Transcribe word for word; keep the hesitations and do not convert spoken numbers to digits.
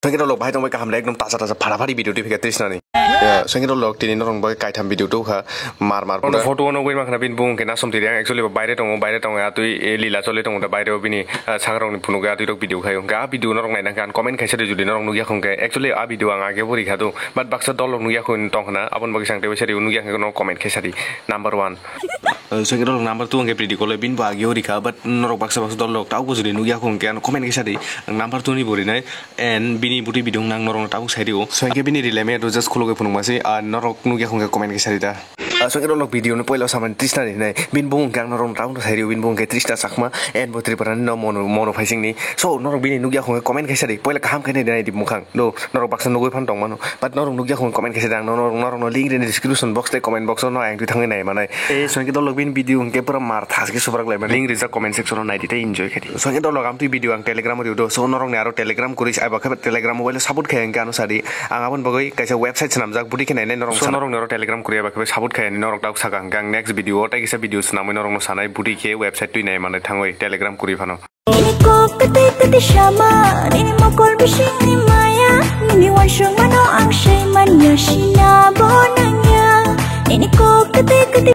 Sengkhe dolok bahai tongbai kaham le ekdom taja taja phara phari video twi phika trisna ni. Sengkhe dolok tini norok bai kaitham video twi kha mar mar. Ono photo ono gwi makhna bin bung ke nasom tiri ang actually baire tongo baire tongo atwi lila choli tongo da baire bini sangrok ni phunuk atwi rok video khayo. Ga video norok naina kan comment khaisa di judi norok nugya khon ke actually a video ang age bori khadu but baksa dolok nugya khon tong khna abon bagi sang tewe sari nugya khon comment khaisa di number one. Sengkhe dolok number two ang ke predict kole bin bo age bori kha but norok baksa baksa dolok tau ko judi nugya khon ke comment khaisa di number two ni bori nai. And bini budi bidung nang norok tabuk sai rio. So hingke bini rileme do just khulogoi phunuk masi, ah, norok nugya khungke comment khe sari da. Ah, so hingke norok video no poila samani trisna ni hinai. Bin bung hingke ang norok tabuk sai rio, bin bung hingke trisna chakma, and bo Tripura ni no mono, mono phaising ni. So norok bini nugya khungke comment khe sari. Poila kaham khe nai di mukhang. Do norok baksa nugui phan tong mano. But norok nugya khungke comment khe sari ang norok, norok no link rini description box tei comment box no ang twi thangwi nai manai. Eh, so hingke dolok bini video hingke pura mar thas khe subrak lai mani. Link rijak comment section o nai di tei enjoy khe di. So hingke dolok am twi video ang Telegram o rio do. So norok ni aro Telegram kuri abo khe Telegram mobile o support khe hingke ano sadi. Ang aboni bagwi kaisa website swnamjak budi khe nai nai norok. So sana norok ni aro Telegram kuri abo khe support khe norok tabuk saka hingke ang next video o tei kisa video swnamwi norok no sanai budi khe website twi nai manai thangwi Telegram kuri phano. Ini kok kati kati sama, ini mokol bising ni maya, ini wansung mano ang shay manya shi.